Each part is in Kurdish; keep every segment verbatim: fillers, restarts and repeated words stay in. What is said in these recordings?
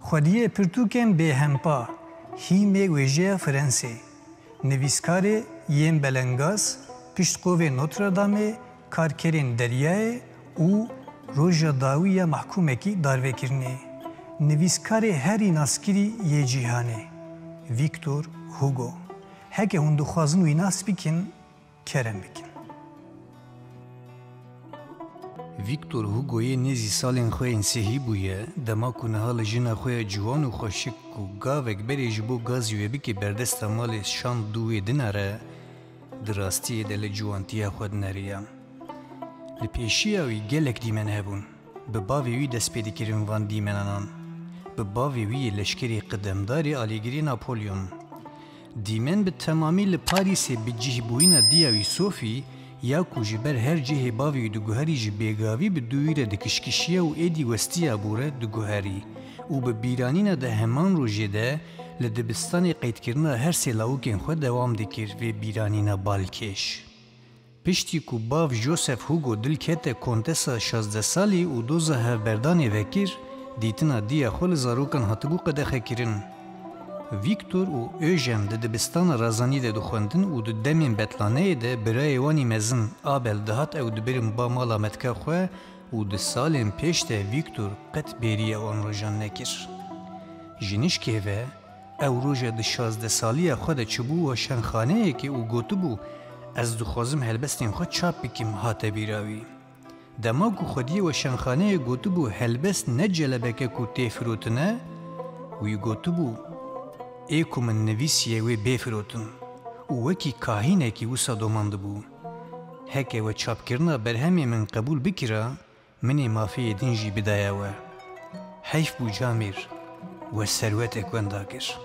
Xwediyê pirtûkên bêhempa, hîmê wêjeya Fransê, nivîskarê yên belengaz, piştqovê Notre Dameê, karkerên deryayê û roja dawî ya mehkûmekî darvekirinê, nivîskarê herî naskirî yê cîhanê, Victor Hugo. Heke hûn dixwazin wî nas bikin, kerem bikin. Victor Hugoyê nêzî salên xwe yên sihî bûye, dema ku niha li jina xwe ya ciwan û xweşik ku gavek berê ji bo gazî wê bike berdesta malê şand dû wê dinere, di rastiyê de li ciwantiya xwe dineriya. Li pêşiya wî gelek dîmen hebûn. Bi bavê wî dest pê dikirin van dîmenanan. Bi bavê wî yê leşkerê qidemdarê alîgirê Napolyon. Dîmen bi temamî li Parîsê bi cihbûyîna diya wî Sophie ya ku ji ber her cihê bavê wî diguherî ji bêgavî bi dû wî re dikişkişiya û êdî westiya bû re diguherî û bi bîranîna di heman rojê de li dibistanê qeydkirina her sê lawikên xwe dewam dikir vê bîranîna balkêş. Piştî ku bav Joseph Hugo dil kete kontesa şazdeh salî û doza hevberdanê vekir, dîtina diya xwe li zarokan hatibû qedexekirin. Victor û Eugène di dibistana razanî de dixwendin û di demên betlaneyê de birayê wan î mezin Abel dihat ew dibirin ba mala metka xwe û di salên pêş de Victor qet bêriya wan rojan nekir. Ji nişkê ve, ew roja di şazdeh saliya xwe de çûbû weşanxaneyekê û gotibû, "Ez dixwazim helbestên xwe çap bikim," hate bîra wî. Dema ku xwediyê weşanxaneyê gotibû, "Helbest ne celebeke ku tê firotine," wî gotibû, "Ê ku min nivîsiye wê bê firotin." Û wekî kahînekî wisa domandibû, "Heke we çapkirina berhemê min qebûl bikira, min ê mafeyê din jî bidaya we." Heyf bû camêr, we serwetek wenda kir.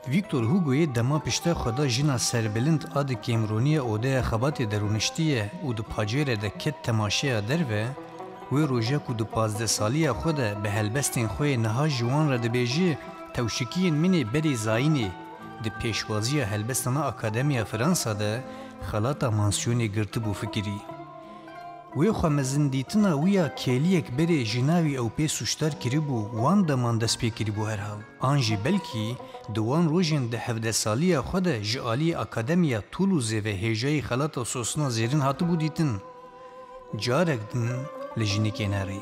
Victor Hugoyê dema pişta xwe da jina serbilind a di kêmroniya odeya xebatê de rûniştiye û di pacêre de ket temaşeya derve, wê roja ku di pazdeh saliya xwe de bi helbestên xwe yê niha ji wan re dibêje, "Tewşikiyên min ê berê zayînê", di pêşwaziya helbestana Akademiya Fransa de xelata mansiyonê girtibû fikirî. Wê xwe mezindîtina wî ya kêliyek berê jina wî ew pê sûcdar kiribû, wan deman dest pê kiribû herhal. An jî belkî di wan rojên di hevdeh saliya xwe de ji aliyê Akademiya Toulousê ve hêjayî xelata sosina zêrin hatibû dîtin. Carek din li jinikê nerî.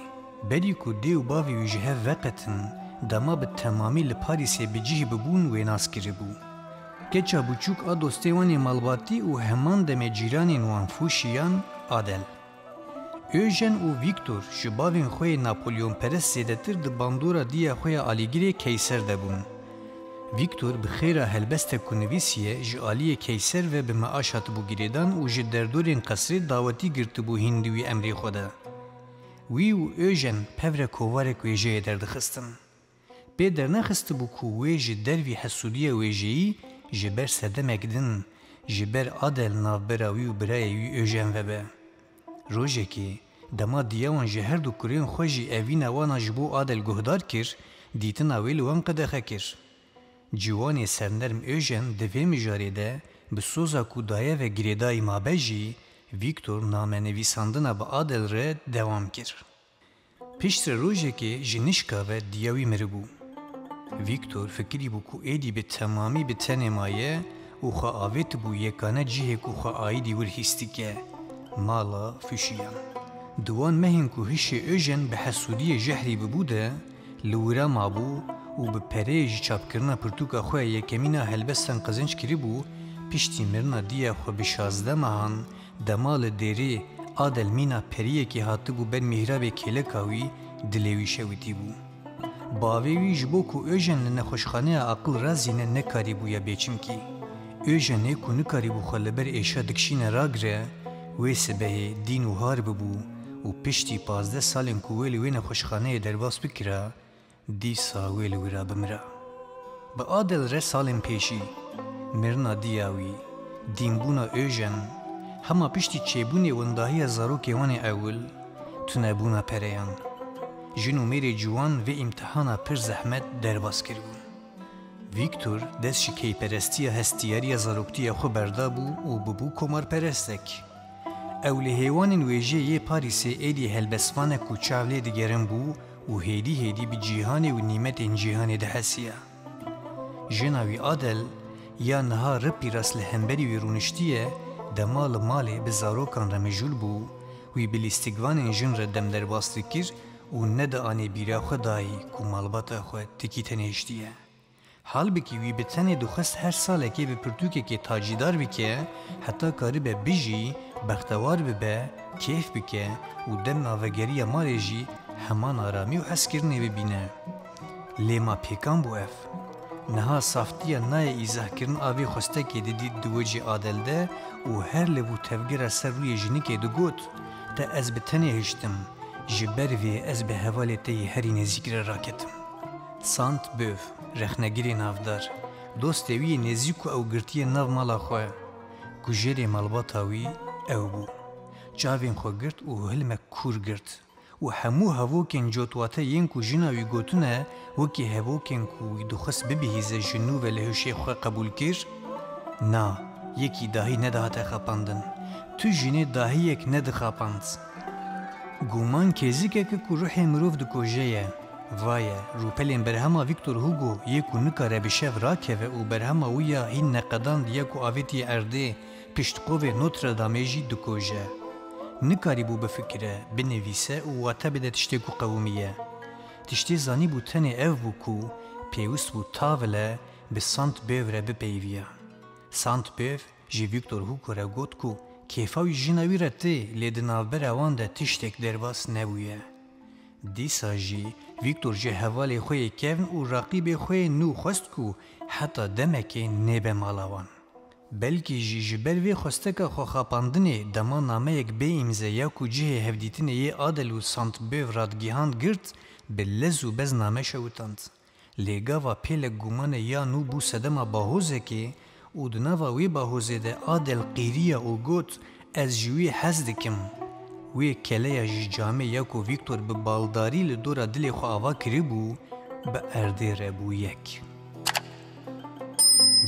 Berî ku dê û bavê wî ji hev veqetin, dema bi temamî li Parîsê bi cih bibûn wê nas kiribû. Keça biçûk a dostê wan ê malbatî û heman demê cîranên wan fûşiyan Adel. Eugène û Victor ji bavên xwe yê Napolyonperest zêdetir di bandora diya xwe ya alîgirê Keyser de bûn. Victor bi xêra helbestek ku nivîsiye ji aliyê Keyser ve bi meaş hatibû girêdan û ji derdorên qesrê dawetî girtibû hîn di wî emrê xwe de. Wî û Eugène pevre kovarek wêjeyê derdixistin. Pê dernexistibû ku wê ji dervî hesûdiya wêjeyî ji ber sedemek din, ji ber Adel navbera wî û birayê wî Eugène vebe. Rojekê, dema diya wan ji her du kurên xwe jî evîna wan a ji bo Adel guhdar kir, dîtina wê li wan qedexe kir. Ciwanê sernerm Eugène di vê mijarê de bi soza ku daye ve girêdayî mabe jî, Victor namenivîsandina bi Adel re dewam kir. Piştre rojekê ji nişka ve diya wî miribû. Victor fikirîbû ku êdî bi temamî bi tenê maye û xwe avêtibû yekane cihê ku xwe aîdî wir hîs dike, mala fûşiyan. Di wan mehên ku hişê Eugène bi hesûdiyê jehrî bibû de, li wira mabû û bi pereyê ji çapkirina pirtûka xwe ya yekemîn a helbestan qezenc kiribû, piştî mirina diya xwe bi şazdeh mehan, dema li dêrê Adel mîna periyekê hatibû ber mîhrabê kêleka wî, dilê wî şewitîbû. Bavê wî ji bo ku Eugène li nexweşxaneya aqil razîne nekarîbûye bê çimkî. Eugène ku nikarîbû xwe li ber êşa dikişîne ragire, wê sibehê dîn û har bibû û piştî pazdeh salên ku wê li wê nexweşxaneyê derbas bikira, dîsa wê li wira bimira. Bi Adel re salên pêşî, mirina diya wî, dînbûna Eugène, hema piştî çêbûnê windahiya zarokê wan ê ewil, tunebûna pereyan. Jin û mêrê ciwan vê îmtihana pir zehmet derbas kiribûn. Victor dest ji keyperestiya hestiyariya zaroktiya xwe berdabû û bibû komarperestek. Ew li hêwanên wêjeyê yê Parîsê êdî helbestvanek ku çav lê digerin bû û hêdî hêdî bi cîhanê û nîmetên cîhanê dihesiya. Jina wî Adel ya niha ripî rast li hemberî wî rûniştiye, dema li malê bi zarokan re mijûl bû, wî bi lîstikvanên jin re dem derbas dikir û nedianê bîra xwe dayî ku malbata xwe tikî tenê hiştiye. Halbikî wî bi tenê dixwest her salekê bi pirtûkekê tacîdar bike, heta karibe bijî, bextewar bibe, kêf bike û dema vegeriya malê jî heman aramî û hezkirinê bibîne. Lê ma pêkan bû ev? Niha saftiya nayê îzahkirin a vê xwestekê didît di wecî Adel de û her li vû tevgera ser rûyê jinikê digot, Te ez bi tenê hiştim, ji ber vê ez bi hevalê te yê herî nêzîk re raketim. Sant Böv, rexnegirê navdar, dostê wî yê nêzîk ku ew girtiye nav mala xwe, kujerê malbata wî ew bû. Çavên xwe girt û hilmek kûr girt û hemû hevokên cotwate yên ku jina wî gotine, wekî hevokên ku wî dixwest bibihîze ji nû ve li hişê xwe qebûl kir, Na, yekî dahî nedihate xapandin. Tu jinê dahiyek nedixapand. Guman kêzikek e ku ruhê mirov dikoje ye. Vaye, rûpelên berhema Victor Hugo yê ku nikare bi şev rakeve û berhema wî ya hîn neqedan diye ku avêtiye erdê pişt qovê Notre Dameê jî dikoje. Nikarîbû bifikire, binivîse û wate bide tiştê ku qewimiye. Tiştê zanîbû tenê ev bû ku pêwist bû tavile bi Sant Böv re bipeyiviya. Sant Böv ji Victor Hugo re got ku kêfa wî jina wî re tê, lê di navbera wan de tiştek derbas nebûye. Dîsa jî Victor ji hevalê xwe yê kevn û raqîbê xwe yê nû xwest ku heta demekê nêbe mala wan. Belkî jî ji ber vê xwesteka xwe xapandinê dema nameyek bê îmze ya ku cihê hevdîtinê yê Adel û Sant Böv radigihand girt, bi lez û bez name şewitand. Lê gava pêlek gumanê ya nû bû sedema bahozekê û di nava wê bahozê de Adel qîriya û got, Ez ji wî hez dikim. Wê keleya ji camê ya ku Victor bi baldarî li dora dilê xwe ava kiribû, bi erdê re bû yek.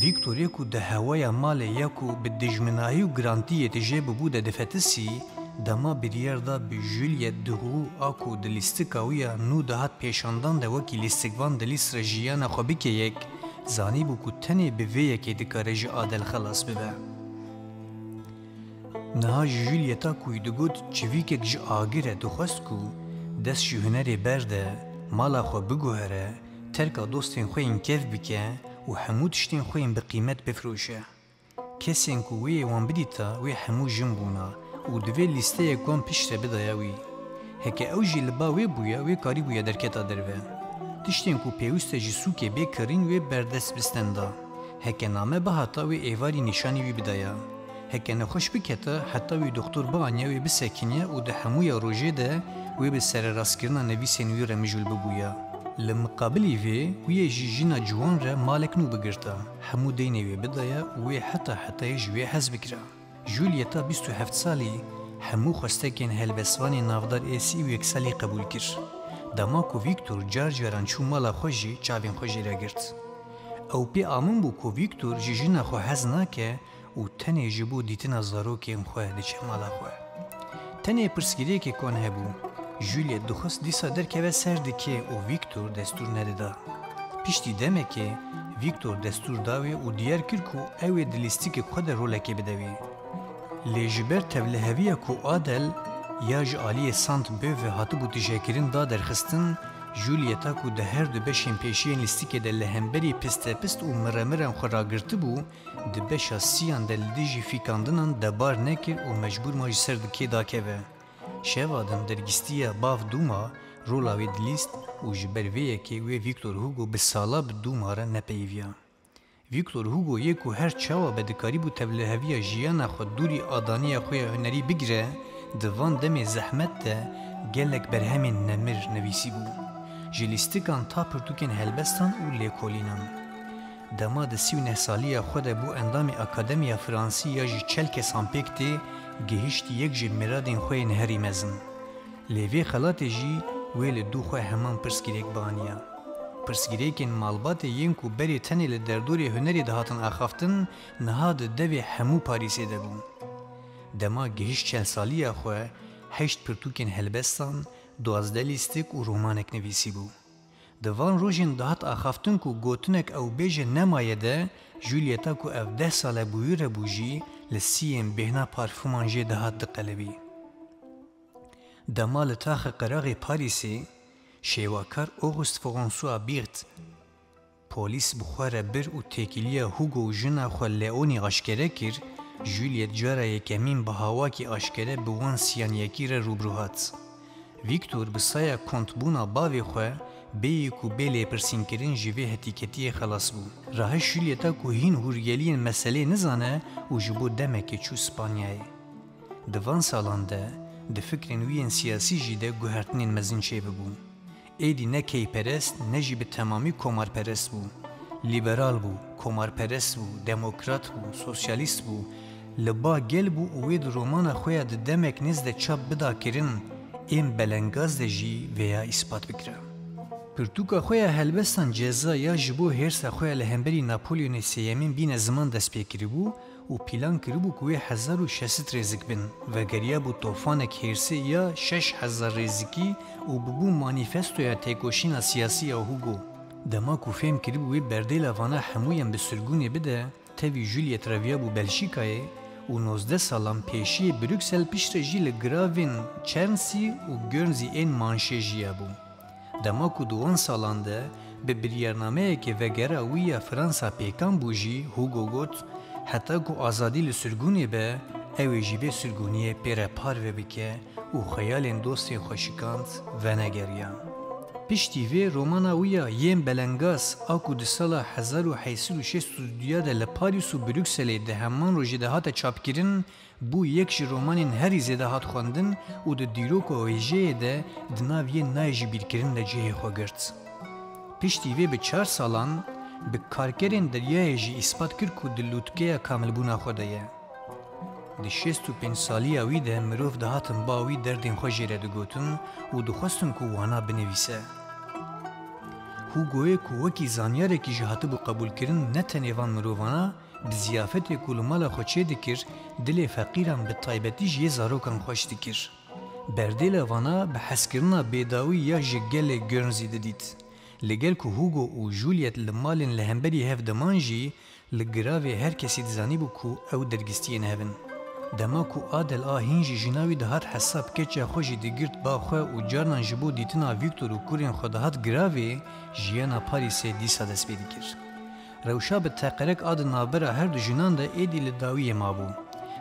Victor yê ku di hewaya malê ya ku bi dijminahî û girantiyê tijê bûbû de difetisî, dema biryar da bi Juliet Duroux a ku di lîstika wî ya nû dihat pêşandan de wekî lîstikvan di lîst re jiyana xwe bike yek, zanîbû ku tenê bi vê yekê dikare ji Adel xelas bibe. Niha ji Julieta ku wî digot çivîkek ji agir e dixwest ku dest ji hunerê berde, mala xwe biguhere, terka dostên xwe yên kevn bike û hemû tiştên xwe yên bi qîmet bifiroşe. Kesên ku wê yê wan bidîta, wê hemû jin bûna û divê lîsteyek wan piştre bidaya wî. Heke ew jî li ba wê bûya, wê karîbûya derketa derve. Tiştên ku pêwist e ji sûkê bê kirîn wê berdest bi stenda. Heke name bihata, wê êvarî nîşanî wî bidaya. Heke nexweş biketa, heta wî doxtor bianiya wê bisekiniya û di hemûya rojê de wê bi sererastkirina nivîsên wî re mijûl bibûya. Li miqabilî vê, wî yê jî jina ciwan re malek nû bigirta, hemû deynê wê bidaya û wê heta hetayê ji wê hez bikira. Julieta bîst û heft salî hemû xwestekên helbestvanê navdar ê sî û yek salî qebûl kir. Dema ku Victor car caran çû mala xwe jî çavên xwe jê re girt. Ew pê amin bû ku Victor ji jina xwe hez nake û tenê ji bo dîtina zarokên xwe diçe mala xwe. Tenê pirsgirêkek wan hebû. Juliet dixwest dîsa derkeve ser dikê û Victor destûr nedida. Piştî demekê Victor destûr da wê û diyar kir ku ew ê di lîstikê xwe de rolekê bide wê. Lê ji ber tevliheviya ku Adel ya ji aliyê Sant Böve hatibû tijekirin da derxistin, Julieta ku di her du beşên pêşiyên lîstikê de li hemberî pistepist û miremiran xwe ragirtibû, di beşa siyan de li dijî fîkandinan debar nekir û mecbûr ma ji ser dikê dakeve. Şeva din dergîstiya Bav Dûma rola wê dilîst û ji ber vê yekê wê Victor Hugo bi sala bi Dûma re nepeyiviya. Victor Hugo yê ku her çawa be dikarîbû tevliheviya jiyana xwe dûrî adaniya xwe ya hunerî bigire, di van demê zehmet de gelek berhemên nemir nivîsîbû. Ji lîstikan ta pirtûkên helbestan û lêkolînan. Dema di sî û neh saliya xwe de bû endamê Akademiya Fransî ya ji çel kesan pêk tê, gihiştî yek ji miradên xwe yên herî mezin. Lê vê xelatê jî wê li dû xwe heman pirsgirêk bianiya. Pirsgirêkên malbatê yên ku berê tenê li derdorê hunerê dihatin axaftin, niha di devê hemû Parîsê de bû. Dema gihişt çel saliya xwe, heşt pirtûkên helbestan, Duwazdeh lîstik û romanek nivîsîbû. Di van rojên dihat axaftin ku gotinek ew bêje nemaye de, Julieta ku ev deh sale bûyî re bû jî, li siyên bêhna parfûman jê dihat diqelibî. Dema li taxê qeraxê Parîsê, şêwakar Auguste François Birth, polîs bi xwe re bir û têkiliya Hugo û jina xwe Leonî aşkere kir, Juliet cara yekemîn bi hawakî aşkere bi wan siyan yekî re rûbirû hat. Victor bi saya kontbûna bavê xwe, bêyî ku bê lêpirsînkirin ji vê hetîketiyê xelas bû. Rahiş Julieta ku hîn hûrgeliyên meselê nizane û ji bo demekê çû Spanyayê. Di van salan de, di fikrên wî yên siyasî jî de guhertinên mezin çêbibûn. Êdî ne keyperest, ne jî bi temamî komarperest bû. Lîberal bû, komarperest bû, demokrat bû, sosyalîst bû. Li ba gel bû û wê di romana xwe ya di demek nêz de çap bida kirin, Ên Belengaz de jî vêya îspat bikira. Pirtûka xwe ya helbestan ceza ya ji bo hêrsa xwe ya li hemberî Napolyonê Sêyemîn bîne ziman dest pê kiribû û pîlan kiribû ku wê hezar û şeş sed rêzik bin. Vegeriyabû tofanek hêrsê ya şeş hezar rêzikî û bibû manîfestoya têkoşîna siyasî ya Hugo. Dema ku fêm kiribû wê berdêla vana hemûyan bi sirgûnê bide, tevî Juliet reviyabû Belşîkayê û nozdeh salan pêşiyê Bruksel, piştre jî li giravên Chelsea û Guernsey ên Manşê jiyabû. Dema ku di wan salan de bi biryarnameyeke vegera wî ya Fransa pêkan bû jî, Hugo got, heta ku azadî li sirgûnê be, ew ê ji vê sirgûniyê pê re parve bike û xeyalên dostên xwe şikand, venegeriya. Piştî vê romana wî ya Yên Belengaz a ku di sala hezar û heyt sed û şêst û du ya de li Parîs û Brukselê di heman rojê de hate çapkirin, bû yek ji romanên herî zêde hat xwendin û di dîroka wêjeyê de di nav yên nayê ji bîrkirin de cihê xwe girt. Piştî vê bi çar salan bi karkerên deryayê jî îspat kir ku di lûtkeya kamilbûna xwe de ye. Di şêst û pênc saliya wî de mirov dihatin ba wî derdên xwe jê re digotin û dixwestin ku wana binivîse. Hugoyê ku wekî zanyarekî jî hatibû qebûlkirin, ne tenê van mirovana, bi ziyafetê ku li mala xwe çêdikir, dilê feqîran bi taybetî jî yê zarokan xweş dikir. Berdêla vana bi hezkirina bêdawî ya ji gelê Guernsey didît. Li gel ku Hugo û Juliet li malên li hemberî hev diman jî, li giravê her kesî dizanîbû ku ew dergistiyên hev in. Dema ku Adel a hîn jî jina wî dihat hesab, keça xwe jî digirt ba xwe û carnan ji bo dîtina Victor û kurên xwe dihat giravê, jiyana Parîsê dîsa dest pê dikir. Rewşa bi teqerek a di navbera her du jinan de êdî li dawiyê mabû.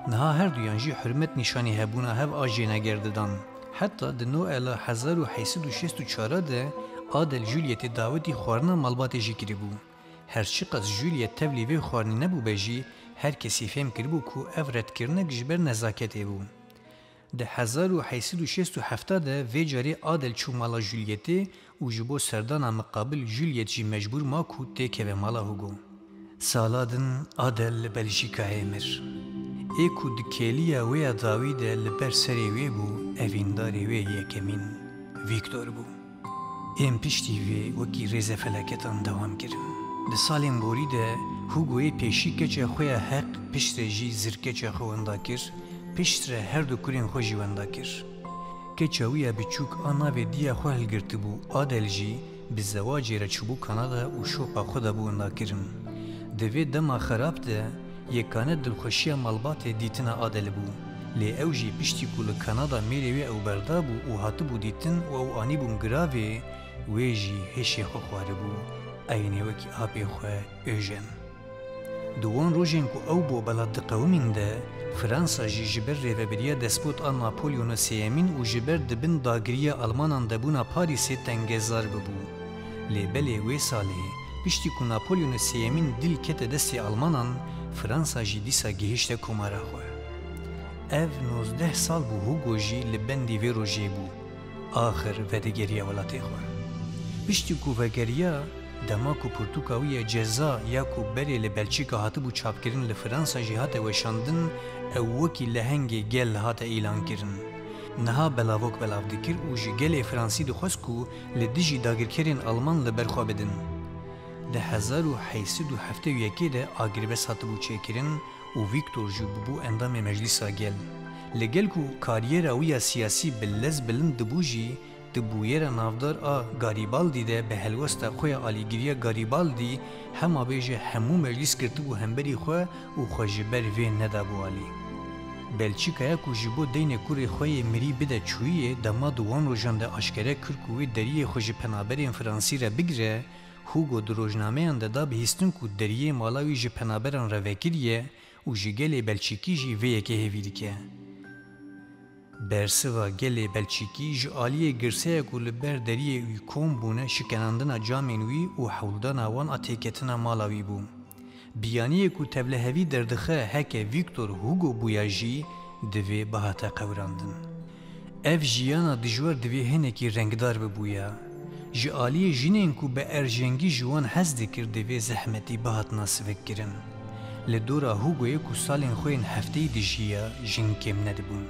Niha her duyan jî hurmet nîşanî hebûna hev a jêneger didan. Heta di Noela hezar û heyt sed û şêst û çar de Adel Julietê dawetî xwarina malbatê jî kiribû. Her çiqas Juliet tevlî vê xwarinê nebûbe jî, her kesî fêm kiribû ku ev redkirinek ji ber nezaketê bû. Di hezar û heyt sed û şêst û heft de vê carê Adel çû mala Julietê û ji bo serdana miqabil Juliet jî mecbûr ma ku têkeve mala Hugo. Sala din Adel li Belçîkayê mir. Ê ku di kêliya wê ya dawî de li ber serê wê bû, evîndarê wê yekemîn Victor bû. Ên piştî vê wekî rêzefelaketan dewam kirin. Di salên borî de Hugoyê pêşî keça xwe ya heq, piştre jî zirkeça xwe wenda kir, piştre her du kurên xwe jî wenda kir. Keça wî ya biçûk a navê diya xwe hilgirtibû, Adel jî bi zewacê re çûbû Kanada û şopa xwe de bû windakirin. Di vê dema xerab de, yekane dilxweşiya malbatê dîtina Adel bû. Lê ew jî piştî ku li Kanada mêrê wê ew berdabû û hatibû dîtin û ew anîbûn giravê, wê jî hişê xwe xwaribû, eynê wekî apê xwe Eugène. Di wan rojên ku ew bo belat diqewimîn de, Fransa jî ji ber rêvebiriya despot a Napolyona Sêyemîn û ji ber di bin dagiriya Almanan de bûna Parîsê tengezar bibû. Lê belê wê salê, piştî ku Napolyona Sêyemîn dîl kete destê Almanan, Fransa jî dîsa gihişte komara xwe. Ev nozdeh sal bû Hugo jî li bendî vê rojê bû. Axir vedigeriya welatê xwe. Piştî ku vegeriya, dema ku pirtûka wî ya Ceza ya ku berê li Belçîka hatibû çapkirin li Fransa jî hate weşandin, ew wekî lehengê gel hate îlankirin. Niha belavok belav dikir û ji gelê Fransî dixwest ku li dijî dagirkerên Alman li ber xwe bidin. Di hezar û heyt sed û heftê û yekê de agirbest hatibû çêkirin û Victor jî bûbû endamê Meclîsa Gel. Li gel ku kariyera wî ya siyasî bi lez bilind dibû jî, Di bûyera navdar a Garibaldi de bi helwesta xwe ya alîgiriya Garibaldi hema bêje hemû meclîs girtibû hemberî xwe û xwe ji ber vê nedabû alî. Belçîkaya ku ji bo deynê kurê xwe yê mirî bide çûyiyê, dema di wan rojan de aşkere kir ku wê deriyê xwe ji penaberên Fransî re bigire, Hugo di rojnameyan de da bihîstin ku deriyê mala wî ji penaberan re vekirî ye û ji gelê Belçîkî jî vê yekê hêvî dike. Bersiva gelê Belçîkî ji aliyê girseya ku li ber deriyê wî kom bûne, şikenandina camên wî û hewldana wan a têketina mala wî bû. Biyaniyê ku tevlihevî derdixe heke Victor Hugo bûya jî, divê bihate qewirandin. Ev jiyana dijwar divê hinekî rengdar bibûya. Ji aliyê jinên ku bi erjengî ji wan hez dikir divê zehmetî bihatina sivikkirin. Li dora Hugoyê ku salên xwe yên hefteyî dijiya, jin kêm nedibûn.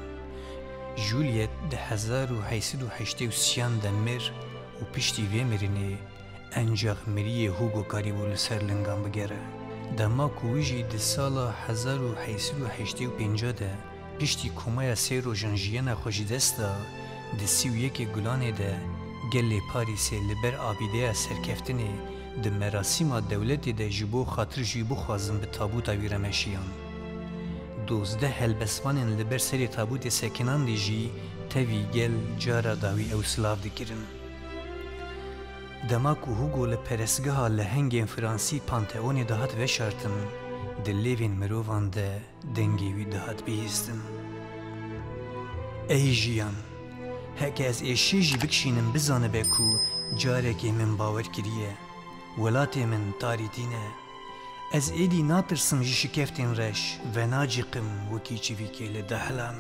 Juliet di hezar û heyt sed û heştê û sêyan de mir û piştî vê mirinê encax miriyê Hugo karîbû li ser lingan bigere. Dema ku wî jî di sala hezar û heyt sed û heştê û pênc de piştî komaya sê rojan jiyana xwe ji dest da, di sî û yekê Gulanê de gelê Parîsê li ber abîdeya serkeftinê di merasîma dewletê de ji bo xatir ji wî bixwazin bi tabûta wî re meşiyan. Dozdeh helbestvanên li ber serê tabûtê sekinandî jî tevî gel cara dawî ew silav dikirin. Dema ku Hugo li perestgeha lehengên Fransî Pantheonê dihat veşartin, di lêvên mirovan de dengê wî dihat bihîstin. Ey jiyan, heke ez êşê jî bikişînim bizanibe ku carekê min bawer kiriye, welatê min tarîtî ne. Ez êdî natirsim ji şikeftên reş, venacîqim wekî çivîkê li dehlan.